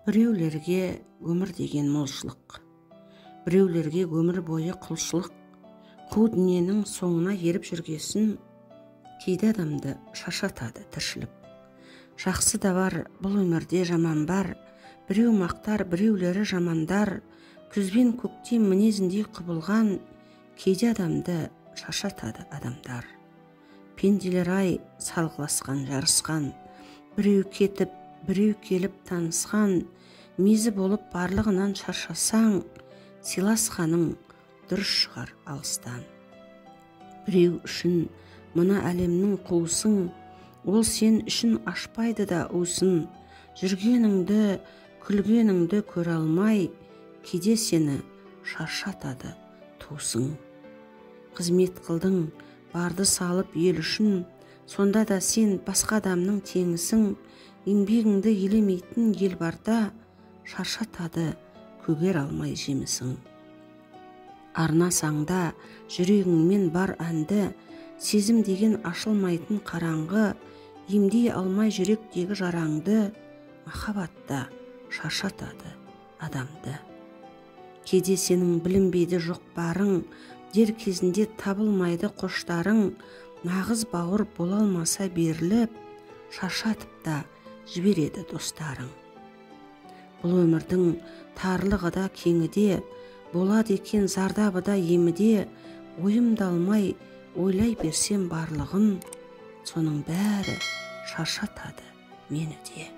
Біреулерге өмір деген молшылық, біреулерге өмір бойы құлшылық. Қу дүниенің соңына еріп жүргесін, кейде адамды шаршатады тіршілік. Жақсы да бар, бұл өмірде жаман бар, біреу мақтар, біреулері жамандар. Күз бен көктем мінезіндей құбылған, кейде адамды шаршатады адамдар. Пенделер-ай салғыласқан, жарысқан, біреу кетіп, біреу келіп танысқан. Мезі болып барлығынан шаршасаң, сыйласқаның дұрыс шығар алыстан. Біреу үшін мына әлемнің қуысың, ол сен үшін ашпайды да уысын. Жүргеніңді, күлгеніңді көре алмай, кейде сені шаршатады туысың. Қызмет қылдың, барды салып ел үшін, сонда да сен басқа адамның теңісің. Еңбегіңді елемейтін ел барда, шаршатады көгер алмай жемісің. Арнасаң да жүрегіңмен бар әнді, сезім деген ашылмайтын қараңғы. Емдей алмай жүректегі жараңды, махаббатта шаршатады адамды. Кейде сенің білінбейді жоқ барың, дер кезінде табылмайды қоштарың. Нағыз бауыр бола алмаса беріліп, шаршатып та жібереді достарың. Бұл өмірдің тарлығы да кеңі де, болады екен зардабы да емі де. Ойымды алмай ойлай берсем барлығын, соның бәрі шаршатады мені де.